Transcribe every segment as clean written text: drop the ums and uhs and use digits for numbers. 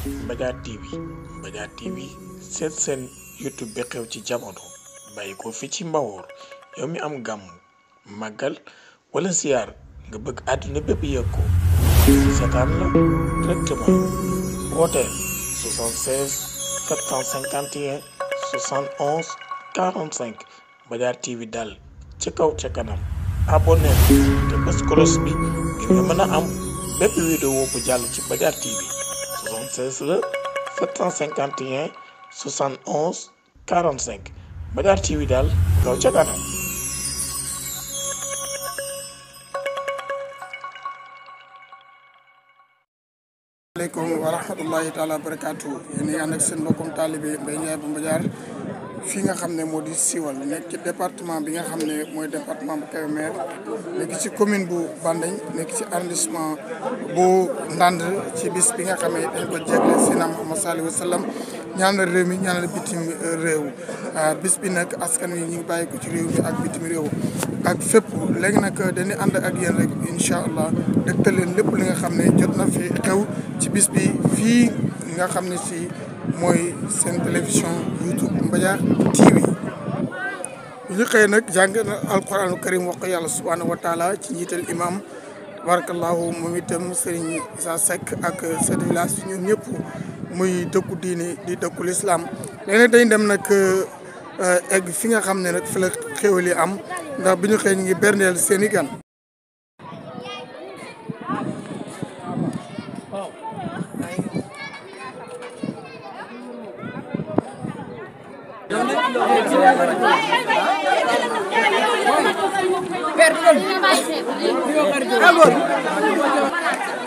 Mbadiar TV Mbadiar TV seen YouTube bi xew ci jamono bàyyi ko fi ci Mbawoor yow mi am gàmm màggal wala ziar nga bëgg àdduna bépp yëg ko seetaan la directement wooteel 76 751 71 45 Mbadiar TV daal ci kaw ca kanam abonné te bés kolos bi ngir nga mën a am bépp vidéo bu jàll ci Mbadiar TV 76 la 751 71 45 Mbadiar TV daal kaw ca kanam. Assalamualaikum warahmatullahi taala wabarakatuh. Yéen ànd ak seen mbokkum taalibe Mbaye Ndiaye bu Mbadiar fi nga xam ne moo di Siwal nekk ci département bi nga xam ne mooy département bu Kébémer nekk ci commune bu Bandeñ nekk ci arrondissement bu Ndande ci bis bi nga xam ne dañ ko jégle Seydina Muhammad sallallahu alayhi wa sallam ñaanal réew mi ñaanal bitim réew bis bi nag askan wi ñu ngi bàyyi ko ci réew mi ak bitim réew ak fépp léegi nag dañuy ànd ak yéen rek incha allah dëgtal leen lépp li nga xam ne jot na fi xew ci bis bi fii nga xam ne si mooy seen télévision YouTube Mbadiar TV ñu xëy nag jàng na alquranu karim wax ko yàlla subhanahu wa taala ci njiital imam barakallahu moom itam Serigne Issa Seck ak chef de village ñoom ñëpp muy dëkku diine di dëkku l'islam léegi dañ dem nag egg fi nga xam ne nag fi la xéwal yi am ndax bi ñu xëy ñu ngi berndeel seen i gan.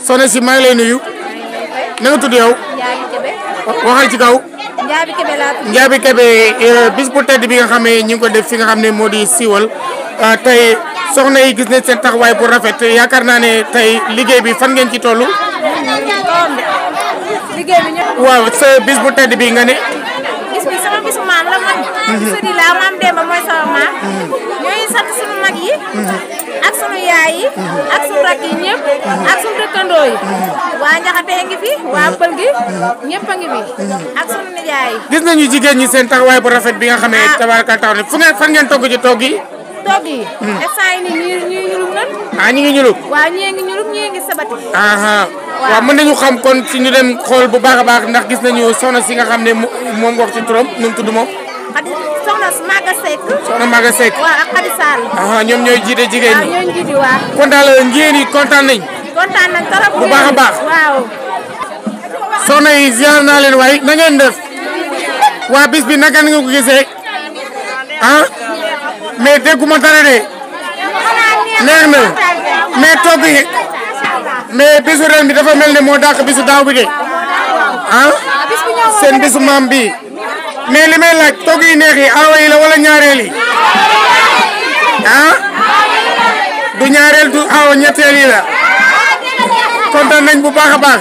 Soxna si maa ngi lay nuyu. na nga tudd yow. waxal ci kaw. Njaabi Kebe laa tudd. Njaabi Kebe bis bu tedd bi nga xam ne ñu ngi ko def fi nga xam ne moo di Siwal tey soxna yi gis nañ seen taxawaay bu rafet yaakaar naa ne tey liggéey bi fan ngeen ci toll. liggéey bi ñëpp. waaw sa bis bu tedd bi nga ne. bis bi sama bisu maam la man. sëriñ la maam Demba mooy sama maam. ñooy sant sunu mag yi. ak sunu yaay yi. ak sunu rakk yi ñëpp. ak sunu dëkkandoo yi. waa Njaxate ngi fi waa Pël gi ñëpp a ngi fi. ak sunu nijaay yi. gis nañu jigéen ñi seen taxawaay bu rafet bi nga xam ne tabaraka taw ne fu ngeen fan ngeen togg ci togg yi. togg yi. instant yii nii ñuy ñulug nan. ñu ngi ñulug. waaw ñii ngi ñulug ñii ngi sabati. waaw mën nañu xam kon ci ñu dem xool bu baax a baax ndax gis nañu soxna si nga xam ne moom nga wax ci turam nu mu tudd moom. soxna Maga Seck. soxna Maga Seck. waaw ak Khady Sall. ñoom ñooy jiite jigéen ñi. waaw ñooy jiite waaw. kon daal ngeen yi kontaan nañ. kontaan nañ trop bu baax a baax. waaw. soxna yi ziar naa leen waay na ngeen def. waa bis bi naka nga ko gisee. mais dégguma dara de. neex na mais togg yi. mais bisu ren bi dafa mel ne moo dàq bisu daaw bi de. seen bisu maam bi mais li may laaj togg yi neex yi aawa yi la wala ñaareel yi. du ñaareel du aawa ñetteel yi la. kontaan nañ bu baax a baax.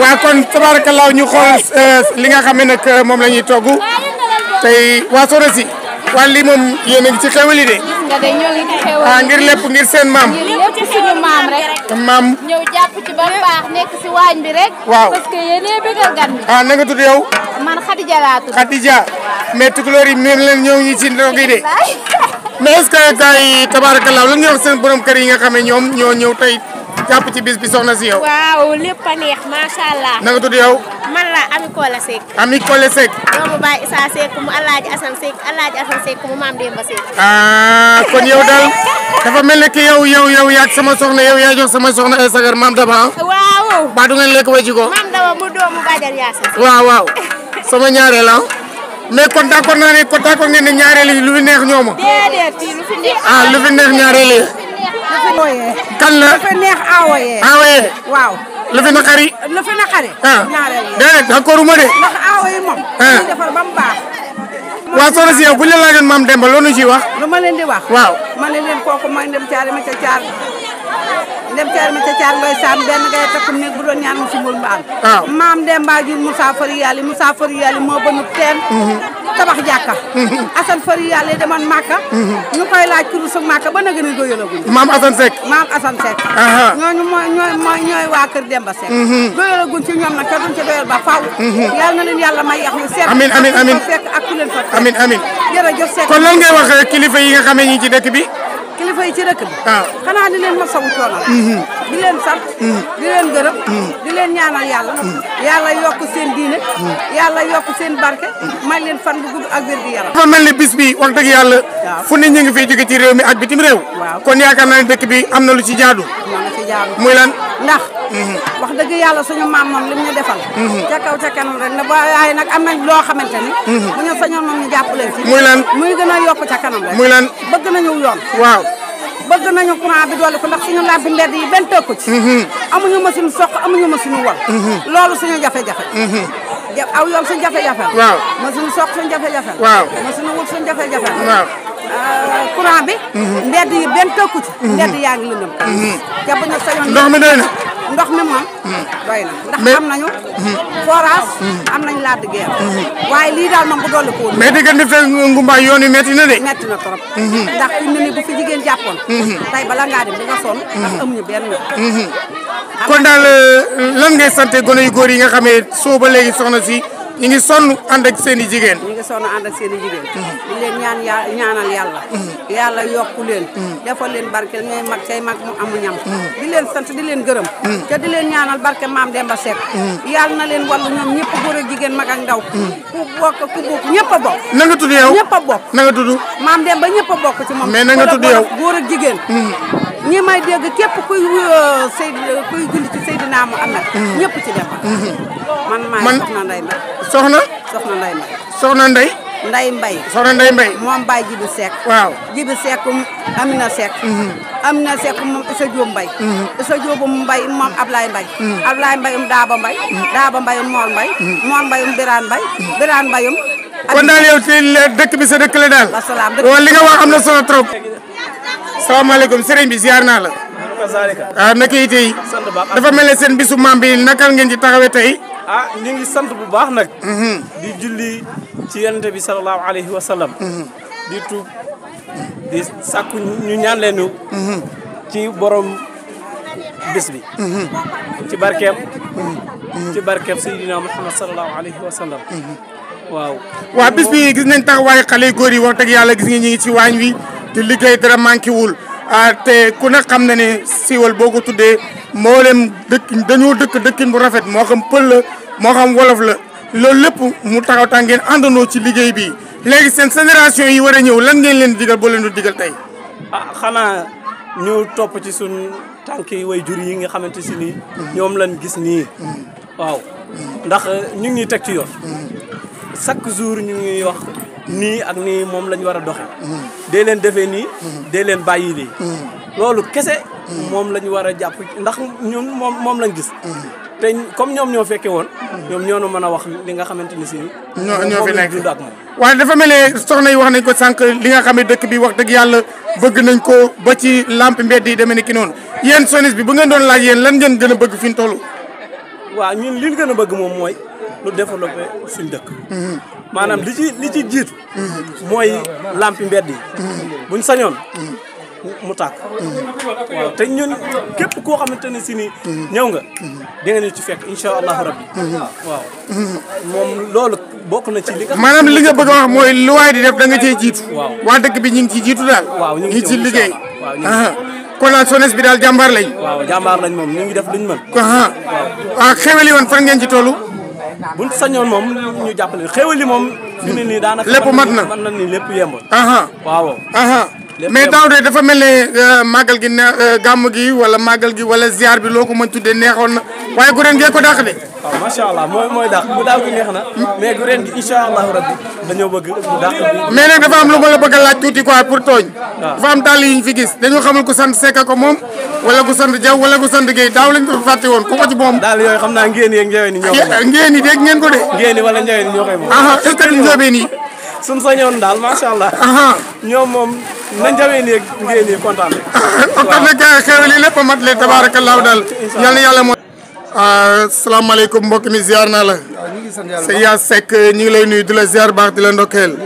waa kon tabaarakallaa ñu xool li nga xam ne nag moom la ñuy togg tey waa soxna si waa lii moom yéen a ngi ci xewal yi de. nga de ñoo ngi ci xewal. ngir lépp ngir seen maam. ngir lépp ci suñu maam rek. maam. ñëw jàpp ci ba baax nekk si waañ bi rek. waaw parce que yéenee bëggal gan bi. na nga tudd yow. man Khadija laa tudd. Khadija mais tukulóor yi mën leen ñëw ñi ci ndog yi de. mais est-ce que gars yi tabaarakallaa lan nga wax seen borom kër yi nga xam ne ñoom ñoo ñëw tey jàpp ci bis bi soxna si yow. waaw lépp a neex macha allah. na nga tudd yow. man la Ami Kola Seck. Ami Kola Seck. doomu Baye Issa Seck mu Alaaji Assane Seck Alaaji Assane Seck mu Maam Demba Seck. kon yow daal dafa mel ne que yow yaa sama soxna yow yaa jox sama soxna ay sagar maam Daba. waaw. ba du ngeen lekk wa ci ko. Maam Daba mu doomu Badiane Yacine. waaw sama ñaareel la mais kon d'accord naa ne kon d'accord ngeen ne ñaareel yi lu fi neex ñoo ma. déedéet fii lu fi neex. lu fi neex ñaareel yi. kan la. lu fi neex aawoyee. aawoyee. waaw. lu fi naqari. lu fi naqari. ñaareel yi. déedéet d'accord uma de. ndax aawoyee moom. dañuy defar ba mu baax. waa soxna si yow bu ñu la laajoon maam Demba loolu ciy wax. lu ma leen di wax. waaw. ma ne leen kooku mooy ndem caari ma ca caar. ndem caari ma ca caar ngoy saam benn ngay takkum néeg bu doon ñaan mu sumul mbaal. waaw maam Demba jur Moussa Fari Yàlla Moussa Fari Yàlla moo bënut teen. tabax jàkka Assane Fari yàlla demoon Màkka ñu koy laaj kurusu Màkka ba nag ni doyalaguñ maam Assane Seck maam Assane Seck ñooñu ñooy waa kër Demba Seck doyalaguñ ci ñoom nag te duñ ci doyal ba faaw yàlla na leen yàlla may yax yu seet amiin fekk ak ku leen fa amiin jërëjëf Seck kon lan ngay wax kilifa yi nga xamee ñi ci dëkk bi kilifa yi ci dëkk bi xanaa di leen masawu coono di leen sant di leen gërëm di leen ñaanal yàlla yokk seen diine yàlla yokk seen barke may leen fan bu gudd ak wér gi yaram dafa mel ni bis bi wax dëgg yàlla fu ne ñu ngi fiy jóge ci réew mi ak bitim réew kon yaakaar naa ne dëkk bi am na lu ci jaadu muy lan ndax wax dëgg yàlla suñu maam moom lim ñu defal ca kaw ca kanam rek na waaye nag am nañ loo xamante ni bu ñu sañoon moom ñu jàppaleen ci muy lan muy gën a yokk ca kanam rek muy lan bëgg nañu yoon waaw bëgg nañu courant bi dolli ko ndax suñu lampi mbedd yi benn tëkku ci amuñu machine soq amuñu machine wal loolu suñu jafe-jafe aw yoon suñu jafe-jafe waaw machine soq suñu jafe-jafe waaw machine wul suñu jafe-jafe waaw courant bi mbedd yi benn tëkku ci mbedd yaa ngi lëndëm te bu ñu sañoon ndox mi doy na ndox mi moom doy na ndax am nañu forage am nañ laad guerre waaye lii daal moom bu dolli ko mais diggante fekk Ngumbaay yoon wi metti na de metti na trop ndax fi mu ne nii bu fi jigéen jàppoon tey bala ngaa dem di nga sonn ndax amuñu benn kon daal lan ngay sant gone yu góor yi nga xamee soo ba léegi soxna si ñu ngi sonn ànd ak seen i jigéen ñu ngi sonn ànd ak seen i jigéen di leen ñaanal yàlla yokku leen defal leen barke ñooy mag say mag mu amu ñam di leen sant di leen gërëm te di leen ñaanal barke maam Demba Seck yàlla na leen wàllu ñoom ñëpp góor ak jigéen mag ak ndaw ku bokk ñëpp a bokk na nga tudd yow ñëpp a bokk na nga tudd maam Demba ñëpp a bokk ci moom mais na nga tudd yow góor ak jigéen ñi may dégg képp kuy julli ci Seydina Muhammad ñëpp ci Demba man maay soxna Ndeye Mbaye soxna Ndeye soxna Ndeye Mbaye moom Baye Jibi Seck waaw Jibi Seck Amina Seck Amina Seck moom Issa Diop Mbaye Issa Diop Mbaye moom Ablaye Mbaye Ablaye Mbaye Daaba Mbaye Daaba Mbaye Mor Mbaye Birane Mbaye kon daal yow ci dëkk bi sa dëkk la daal wala li nga wax am na solo trop salaamaaleykum sëriñ bi ziar naa la waaw naka yi tey dafa mel ne seen bisu maam bi nakal ngeen ci taxawee tey ñu ngi sant bu baax nag di julli ci yonent bi sallallahu alayhi wa sallam di tuub di sàkku ñu ñaan leenu ci borom bis bi ci barkeem Seydina Muhammad sallallahu alayhi wa sallam waaw bis bi gis nañ taxawaayu xale yu góor yi wax dëgg yàlla gis nga ñu ngi ci waañ wi di liggéey dara manqué wul te ku ne xam na ne siiwal boo ko tuddee mboolem dañoo dëkkin bu rafet moo xam pël la moo xam wolof la loolu lépp mu taxaw tax ngeen àndandoo ci liggéey bi léegi seen génération yi war a ñëw lan ngeen leen digal boo leen du digal tey xanaa ñu topp ci sun tànki way jur yi nga xamante si nii ñoom lañ gis nii waaw ndax ñu ngi teg ci yoon chaque jour ñu ngi wax nii ak nii moom lañ war a doxe dee leen defee nii dee leen bàyyi lii loolu kese moom lañ war a jàpp ndax ñun moom lañ gis te comme ñoom ñoo fekke woon ñoom ñoo mën a wax li nga xamante ni si ñoo fi nekk dund ak moom waaye dafa mel ne soxna yi wax nañ ko sànq li nga xam ne dëkk bi wax dëgg yàlla bëgg nañ ko ba ci lampe mbedd yi demee ni ki noonu yéen sonis bi bu ngeen doon laaj yéen lan ngeen gën a bëgg fi ñu toll waaw ñun li ñu gën a bëgg moom mooy lu développé suñ dëkk maanaam li ci jiitu mooy lampi mbedd yi buñ sañoon mu tàkk waaw te ñun képp koo xamante ne si ni ñëw nga di nga ñu ci fekk incha allahu rabbi waaw moom loolu bokk na ci li nga maanaam li nga bëgg a wax mooy lu waay di def da nga cee jiitu waaw waa dëkk bi ñu ngi ciy jiitu daal waaw ñu ngi ci liggéey waaw kon nag SONES bi daal jàmbaar lañ waaw jàmbaar lañ moom ñu ngi def luñ mën waaw xewali woon fan ngeen ci tollu buñ sañoon moom ñu jàppale xewali moom fi ne nii daanaka lépp mat na mën na ni lépp yemb waaw mais daaw de dafa mel ne màggal gi ne gàmm gi wala màggal gi wala ziar bi loo ko mën tuddee neexoon na waaye gu ren gee ko dàq de waaw macha allah mooy dàq bu daaw gi neex na mais gu ren gi incha allahu rabbi dañoo bëgg mu dàq bi mais nag dafa am lu ma la bëgg a laaj tuuti quoi pour tooñ dafa am dàll yi ñu fi gis dañoo xamul ku sant Seck ko moom wala ku sant Diaw wala ku sant Guèye daaw lañ ko fàtte woon ku ko ci moom daal yooyu xam naa ngeen yeeg njawee ni ñoo koy moom ngeen yi dégg ngeen ko de ngeen yi wala njawee ni ñoo koy moom est-ce que duñ jóobee nii suñ sañoon daal macha allah ñoom moom na njawee nii ngeen yi kontaan kon nag xewli lépp mat le tabaarakallaahu daal yal na yàlla moo asalaamaaleykum mbokk mi ziar naa la sëñ Yaas Seck ñu ngi lay nuyu di la ziar baax di la ndokkeel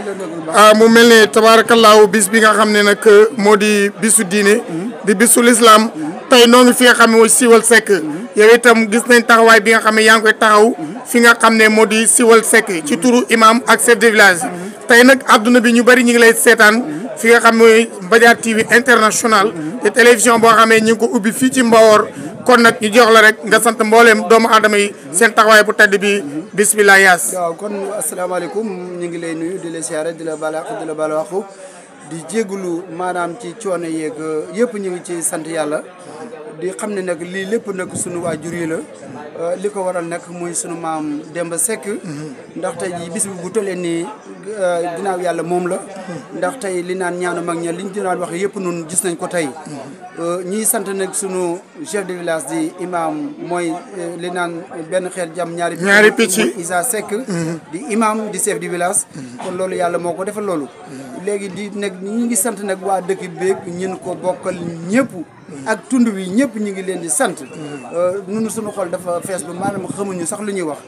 mu mel ne tabaarakallaahu bis bi nga xam ne nag moo di bisu diine di bisu lislaam tey noo ngi fi nga xam ne mooy Siweul Seck yow itam gis nañ taxawaay bi nga xam ne yaa ngi koy taxaw fi nga xam ne moo di Siweul Seck ci turu imam ak chef de village tey nag adduna bi ñu bari ñu ngi lay seetaan fi nga xam ne mooy Mbadiar TV international te télévision boo xam ne ñu ngi ko ubbi fii ci Mbawor kon nag ñu jox la rek nga sant mbooleem doomu aadama yi seen taxawaay bu tedd bi bismillah Yaas. waaw kon asalaamaaleykum ñu ngi lay nuyu di la siyaare di la balaax di la balaaxu di jégalu maanaam ci coono yeeg yëpp ñu ngi ci sant yàlla di xam ne nag lii lépp nag sunu waajur yi la li ko waral nag muy sunu maam Demba Seck ndax tey jii bis bi bu tollee nii ginnaaw yàlla moom la ndax tey li naan ñaanu mag ña liñ dinaan wax yëpp nun gis nañ ko tey ñiy sant nag sunu chef de village di imam mooy li naan benn xeet jàmm ñaari picc Isa Seck di imam di chef de village kon loolu yàlla moo ko defal loolu léegi di nag ñi ngi sant nag waa dëkk beeg ñun ko bokkal ñëpp ak tund wi ñëpp ñu ngi leen di sant nunu suñu xol dafa fees ba maanaam xamuñu sax lu ñuy wax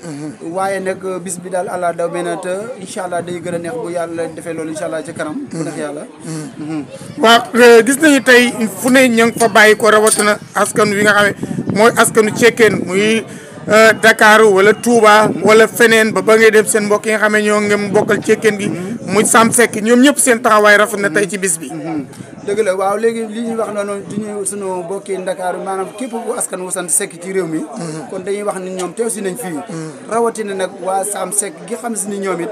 waaye nag bis bi daal àlla daw mena te incha allah day gën a neex bu yàlla defee loolu incha allah ci kanam bu neex yàlla waaw gis nañu tey fu ne ña ngi fa bàyyi ko rawatina askan wi nga xam ne mooy askanu cekkeen muy Dakar wala Touba wala feneen ba ngay dem seen mbokk yi nga xam ne ñoo ngeen bokkal cekkeen gi muy Sam Seck ñoom ñëpp seen taxawaay rafet na tey ci bis bi dëgg la waaw léegi li ñuy wax noonu di ñu sunu mbokki Dakar maanaam képp ku askan wu sant Seck ci réew mi kon dañuy wax ni ñoom teew si nañ fii rawatina nag waa Sam Seck gi xam si ni ñoom it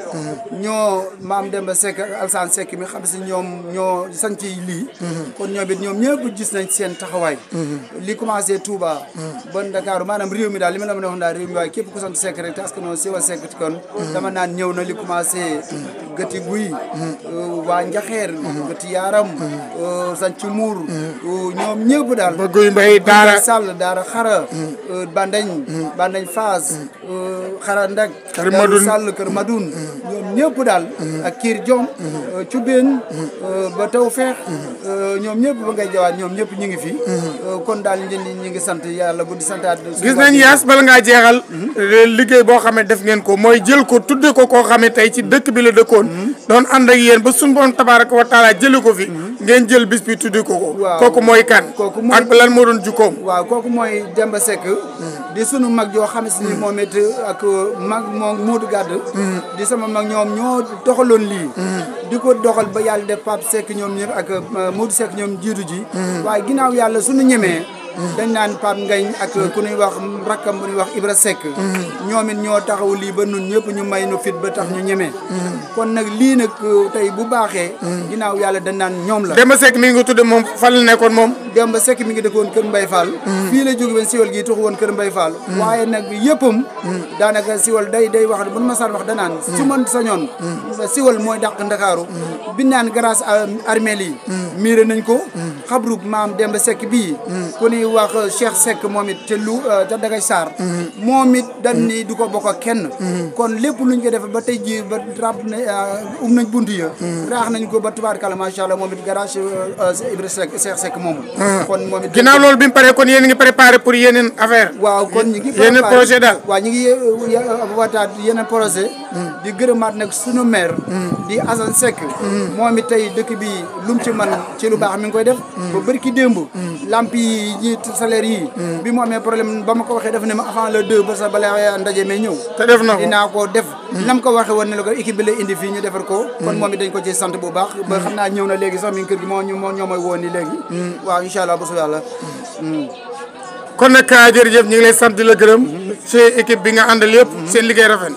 ñoo maam Demba Seck ak Alsaan Seck mi xam si ñoom ñoo sanc lii kon ñoom it ñoom ñëpp gis nañ seen taxawaay li commencé Touba ba Dakar maanaam réew mi daal li ma la mën a wax daal réew mi waaye képp ku sant Seck rek te askan wi Siweul Seck kon dama naan ñëw na li commencé gëti guy waa Njaxeer gëti yaaram sanc muur ñoom ñëpp daal ba guy mbay daara sàll daara xara bandañ Faas xara ndak kër Madoun sàll kër Madoun ñoom ñëpp daal ak kiir jom cubeen ba taw feex ñoom ñëpp ba ngay jawaat ñoom ñëpp ñu ngi fi kon daal ñi ngi sant yàlla bu di santaat gis nañ Yaas bala ngaa jeexal liggéey boo xam ne def ngeen ko mooy jël ko tudde ko koo xam ne tey ci dëkk bi la dëkkoon doon ànd ak yéen ba suñu borom tabaaraka wa taala jële ko fi ngeen jël bis bi tudde ko kooku mooy kan ak lan moo doon jukkoom waaw kooku mooy Demba Seck di sunu mag joo xam si ni moom it ak mag moom Modou Gadd di sama mag ñoom ñoo doxaloon lii di ko doxal ba yàlla def Pape Seck ñoom ñëpp ak Modou Seck ñoom jiitu ji waaye ginnaaw yàlla sunu ñemee dañ naan Pape Ngañ ak ku ñuy wax rakkam bu ñuy wax Ibra Seck ñoom it ñoo taxaw lii ba nun ñëpp ñu may nu fit ba tax ñu ñemee kon nag lii nag tey bu baaxee ginnaaw yàlla dañ naan ñoom la Demba Seck mi ngi tudde moom fan la nekkoon moom Demba Seck mi ngi dëkkoon Kër Mbay Fall fii la jóge woon Siweul gi tuxu woon Kër Mbay Fall waaye nag yëppam daanaka Siweul day wax bu ma masaan wax danaan su man sañoon Siweul mooy dàq Ndakaaru bi naan grâce armée yi miire nañ ko xabru maam Demba Seck bii ku ni wax Cheikh Seck moom it te lu ca Dagay Sarr moom it dañ ni du ko bokk ak kenn kon lépp luñ ko def ba tey ji ba rab na nañ bunt ya raax nañ ko ba tubaarkalla macha allah moom it garage Ibra Seck Cheikh Seck moomu kon moom it ginnaaw loolu bi mu paree kon yéen a ngi préparé pour yeneen affaire waaw kon ñi ngi yeneen projet daal waaw ñi ngi wataat yeneen projet di gërëmaat nag sunu maire di Assane Seck moom it tey dëkk bi lum ci man ci lu baax mi ngi koy def ba bërki démb lamp yi salaire yi bi mu amee problème ba ma ko waxee def ne ma avant le 2 ba sa bala ndaje may ñëw te def na ko dinaa ko def nam ko waxee woon ne la ko équipe bi la indi fii ñu defar ko kon moom it dañ ko ci sant bu baax ba xam naa ñëw na léegi sax mi ngi kër gi moo ñoo may woon ni léegi waaw incha allah bu su yàlla kon nag jërëjëf ñu ngi lay sant di la gërëm ci équipe bi nga àndal yëpp seen liggéey rafet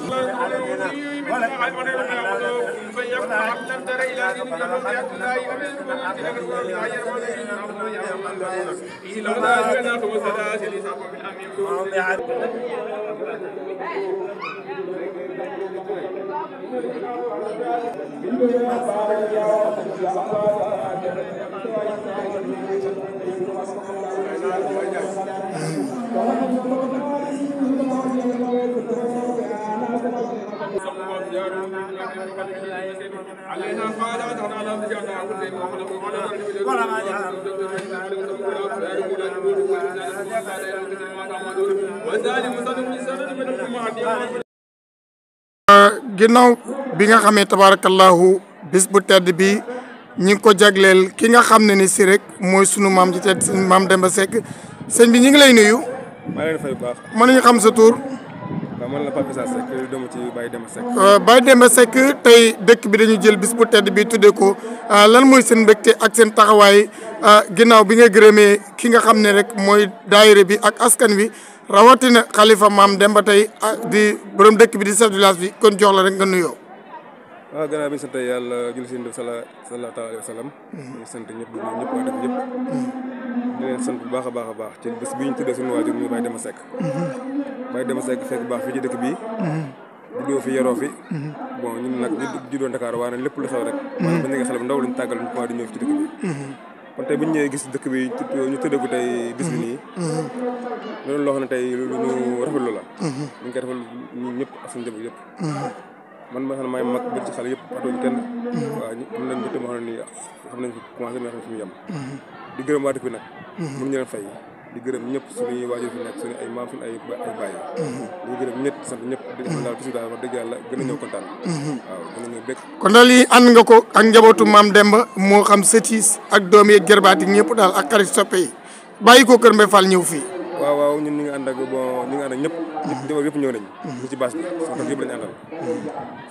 علينا قادة على وذلك ginnaaw bi nga xamee tabarakallahu bis bu tedd bi ñi ngi ko jagleel ki nga xam ne ni si rek mooy sunu maam ci tedd maam Demba Seck sëñ bi ñu ngi lay nuyu. maa ngi leen fay bu baax. mën nañu xam sa tur. waaw man la Pape Issa Seck doomu ci Baye Demba Seck. Baye Demba Seck tey dëkk bi dañu jël bis bu tedd bi tuddee ko lan mooy seen mbégte ak seen taxawaay ginnaaw bi nga gërëmee ki nga xam ne rek mooy daayira bi ak askan wi rawatina xalifa maam Demba tey di borom dëkk bi di chef de village bi kon jox la rek nga nuyoo. waaw gannaaw bi ñu sant yàlla julli si sallallahu alayhi wa sallam. ñu sant ñëpp di ñëpp waa dëkk yëpp. di leen sant bu baax a baax ci bés bi ñu tuddee suñu waajur muy Baye Demba Seck. Baye Demba Seck fekk baax fii ci dëkk bii. juddoo fi yaroo fi. bon ñun nag ñu juddoo Dakar waaye lépp lu xew rek. maanaam ba ñu ngi xale bu ndaw lañu tàggal ñu di ñëw ci dëkk bi. kon tey bu ñu ñëwee gis dëkk bi ñu tuddee ko tey bis bi nii. loolu loo xam ne tey lu ñu rafetlu la. ñu ngi koy rafetlu ñun ñëpp ak suñu njaboot yëpp. man ma xam ne maay mag bëri ci xale yëpp atuñ kenn. waaw ñu am nañ bëtt moo xam ne nii xam nañ fi commencé mais xam fi mu yem. di gërëm waa dëkk bi nag. mënuñu leen fay. di gërëm ñëpp suñuy waajur fi nekk suñu ay maam suñu ay baay. di gërëm ñëpp sant ñëpp di xam daal bis daal wax dëgg yàlla gën a ñëw kontaan. waaw gën a ñëw bëgg. kon daal yi ànd nga ko ak njabootu maam Demba moo xam sëtiis ak doom yeeg gerbaat yi ñëpp daal ak xarit soppe yi bàyyi ko Kër Mbaye Fall ñëw fii. waaw ñun ñu ngi ànd ak bon ñu ngi ànd ak ñëpp. ñëpp yëpp ñëw nañ ñu ci bâche bi soxna yëpp lañu àndal.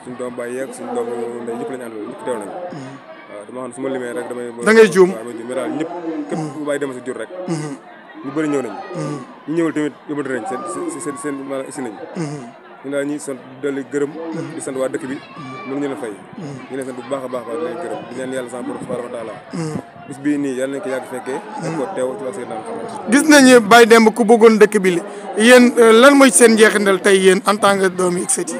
suñu doom baay yeeg suñu doom ndey yëpp lañu àndal ñëpp teew nañ. waaw dama xam ne su ma limee rek damay. da ngay juum mais daal ñëpp képp ku Baye Demba si jur rek. ñu bëri ñëw nañ. ñu ñëwul tamit yóbbante nañ seen maanaam isi nañ. ñu daal ñuy sant dolli gërëm. di sant waa dëkk bi mënuñu leen fay. ñu leen sant bu baax a baax di leen gërëm di ñaan yàlla sama borom subhanahu wa taala bis bii nii yàlla nañ ko yàgg fekkee. dañ ko teew ci wàllu naan xam. gis nañu Baye Demba ku bëggoon dëkk bi la yéen lan mooy seen njeexindal tey yéen en tant que doomi ak sët yi.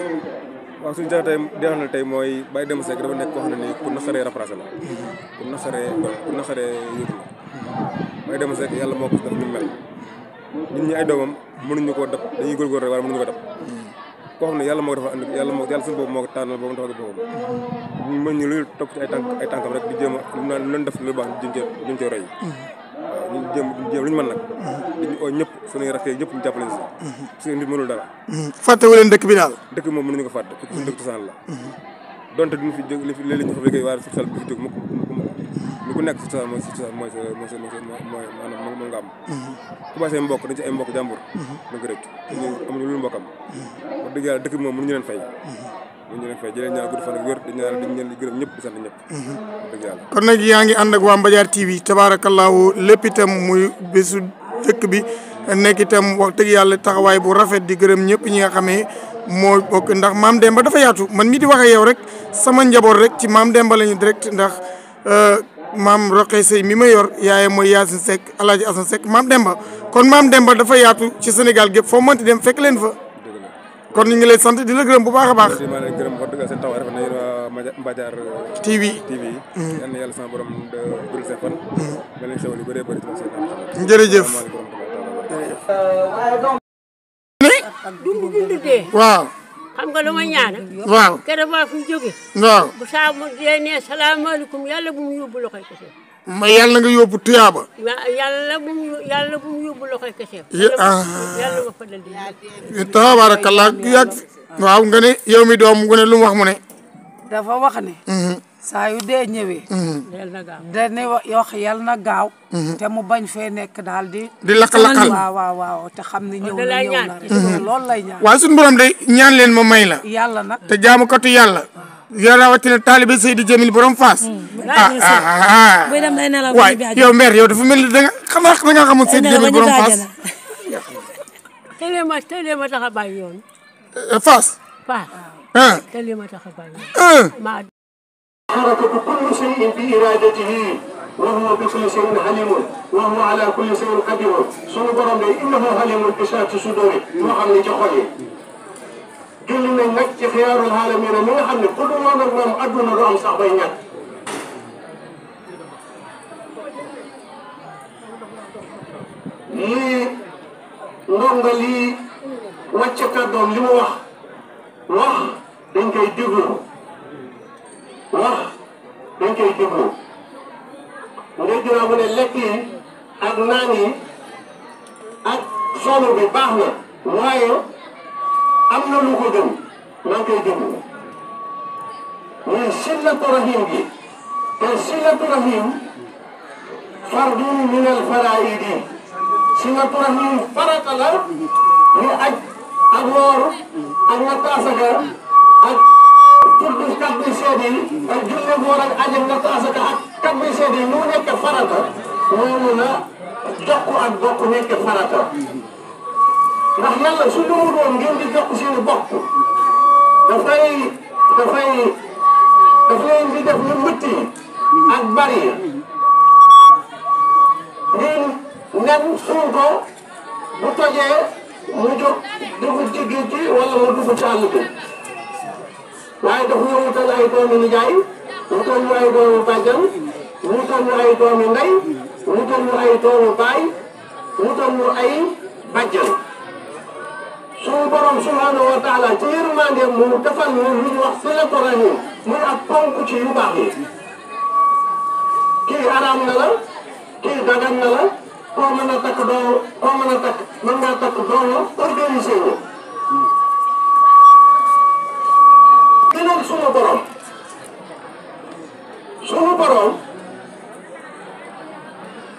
waaw suñu jeexindal tey mooy Baye Demba Seck dafa nekk koo xam ne nii ku naqaree remplacé la. ku naqaree yëg la. Baye Demba Seck yàlla moo ko def ni mel ñun ñi ay doomam mënuñu koo dab dañuy góorgóorlu rek waaye mënuñu ko dab koo xam ne yàlla moo ko dafa andi yàlla suñu boobu moo ko tànnal boobu dafa ko boppam ñu mën ñu lu topp ci ay tànkam rek di jéem a lu naan lu leen def lu baax ñu cee roy waaw ñu jéem lu ñu mën nag dañu oo ñëpp suñuy rakkee ñëpp ñu jàppale si parce que nit mënul dara fàttewu leen dëkk bi daal dëkk bi moom mënuñu ko fàtte suñu dëkk cosaan la donte duñu fi jóg léeg-léeg ñu fa liggéey waaye su xel du fi jóg mukk li ku nekk si cosaan mooy maanaam moom nga am ku bàyyi say mbokk dañ ci ay mbokk jàmbur da nga rëcc ñu amuñu lu mbokkam wax dëgg yàlla dëkk bi moom mënuñu leen fay di leen ñaan gudd fan ak wér di ñaan dañ leen di gërëm ñëpp di sant ñëpp wax dëgg yàlla kon nag yaa ngi ànd ak waa Mbadiar TV tabaarakallaahu lépp itam muy bésu dëkk bi nekk itam wax dëgg yàlla taxawaay bu rafet di gërëm ñëpp ñi nga xamee moo bokk ndax maam Demba dafa yaatu man mii di wax ak yow rek sama njaboot rek ci maam Demba lañu direct ndax maam Roqe Sey mi ma yor yaayam mooy Yacine Seck Alaaji Assane Seck maam Demba kon maam Demba dafa yaatu ci Sénégal gépp foo mënti dem fekk leen fa kon ñu ngi lay sant di la gërëm bu baax a baax. maa ngi gërëm wax dëgg seen taxawaay rafet na yéen waa Mbadiar TV yal na yàlla sama borom dul seen fan nga leen xewal yu bëree bëri ci seen jërëjëf waaw xam nga lu ma ñaanal. waaw keroog maa fi jóge. waaw bu saa mu dee nee salaamaaleykum yàlla bu mu yóbbu loxoy kese. ma yàlla nga yóbbu tuyaaba. yàlla bu mu yóbbu loxoy kese. yàlla ma fa dal di. tabaarakallaa yàgg waaw nga ne yow mi doom nga ne lu mu wax mu ne. dafa wax ne. saa yu dee ñëwee. dane wax yàlla na gaaw. te mu bañ fee nekk daal di lakk-lakkal waaw te xam ne ñëw na rek loolu lay ñaan. waaye suñu borom day ñaan leen ma may la. yàlla nag te jaamukatu yàlla. yaa rawatina taalibe Seydi Jamil borom Faas. waay yow mère yow dafa mel ni da nga xamul Seydi Jamil borom Faas. télé ma tax a bàyyi yoon. Faas. télé ma tax a bàyyi yoon. حركة كل شيء بإرادته وهو بكل شيء حليم وهو على كل شيء قدير سونو بروم دي إنه حليم بشات صدوري moo xam ne ci xol yi julli nañ nag ci xiyaarul aalamiin mi nga xam ne ku dul woon ak moom adduna du am sax bay ñàkk lii ndonga lii wàcce kàddoom li mu wax dañ koy déglu wax dañ koy déglu nga gën a mu ne lekk yi ak naan yi ak solo bi baax na waaye am na lu ko gën maa ngi koy déglu muy sillatu rahim gi te sillatu rahim fardun min al faraidi sillatu rahim farata la ñu aj ak woor ak natt asaka ak tudd kàddu seede yi ak julli woor ak aj ak natt asaka ak kàddu seede yi mu nekk farata noonu la jokk ak bokk nekk farata ndax yàlla su ñu mu doon ngeen di jokk seeni bokk dafay di def lu mëtti ak bari ngeen nen suul ko bu tojee mu jóg dugg ci géej gi wala mu dugg ci àll bi waaye daf ñu wutal ay doomi nijaay wutal ñu ay doomi bàjjan wutal ñu ay doomi ndey wutal ñu ay doomi baay wutal ñu ay bàjjan suñu borom subhanahu wa taala ci yërmande mu defal ñu lu ñu wax silatu rahim muy ak ponk ci yu baax yi kii araam na la kii dagan na la koo mën a takk doo koo mën a takk mën ngaa takk doo la organisé wu gënal suñu borom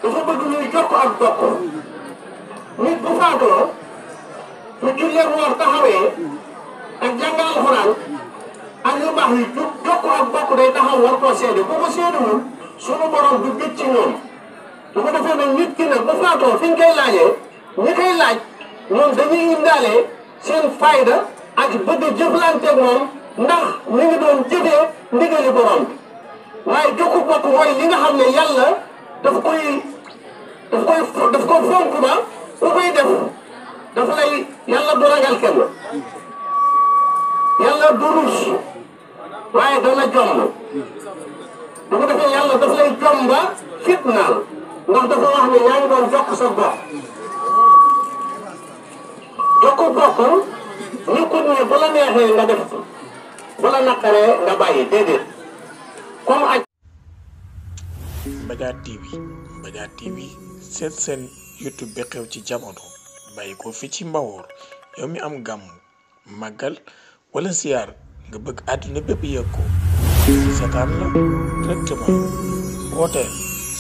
dafa bëgg ñuy jokk ak bokk nit bu faatoo su jullee woor taxawee ak jàng alxuraan ak yu baax yi jokk ak bokk day taxaw war koo seede bu ko seedewul suñu borom du gëj ci ñoom su ko defee nag nit ki nag bu faatoo fi ñu koy laajee ñi koy laaj ñoom dañuy indaale seen fayda ak bëgg jëflanteeg moom ndax mi ngi doon jëfee ndigali borom waaye jokku bokk mooy li nga xam ne yàlla daf ko fonk ba ku koy def dafa lay yàlla du ragal kenn yàlla du rus waaye dana jomb bu ko defee yàlla daf lay jomba fitnaal ndax dafa wax ne yaa ngi doon jokk sa bopp jokku bokk ñu ko ne bu la neexee nga def bu la naqaree nga bàyyi déedéet comme aj Mbadiar TV seet seen YouTube bi xew ci jamono bàyyi ko fi ci Mbawoor yow mi am gàmm màggal wala siyaar nga bëgg àdduna bépp yëg ko seetaan la directement wooteel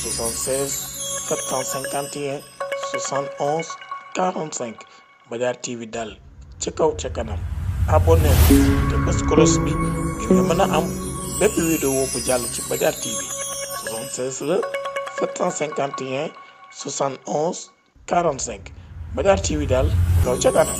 76 751 71 45 Mbadiar TV daal ci kaw ca kanam abonné te bës cloche bi ngir nga mën a am bépp vidéo bu jàll ci Mbadiar TV 76 la 751 71 45 Mbadiar TV daal kaw ca kanam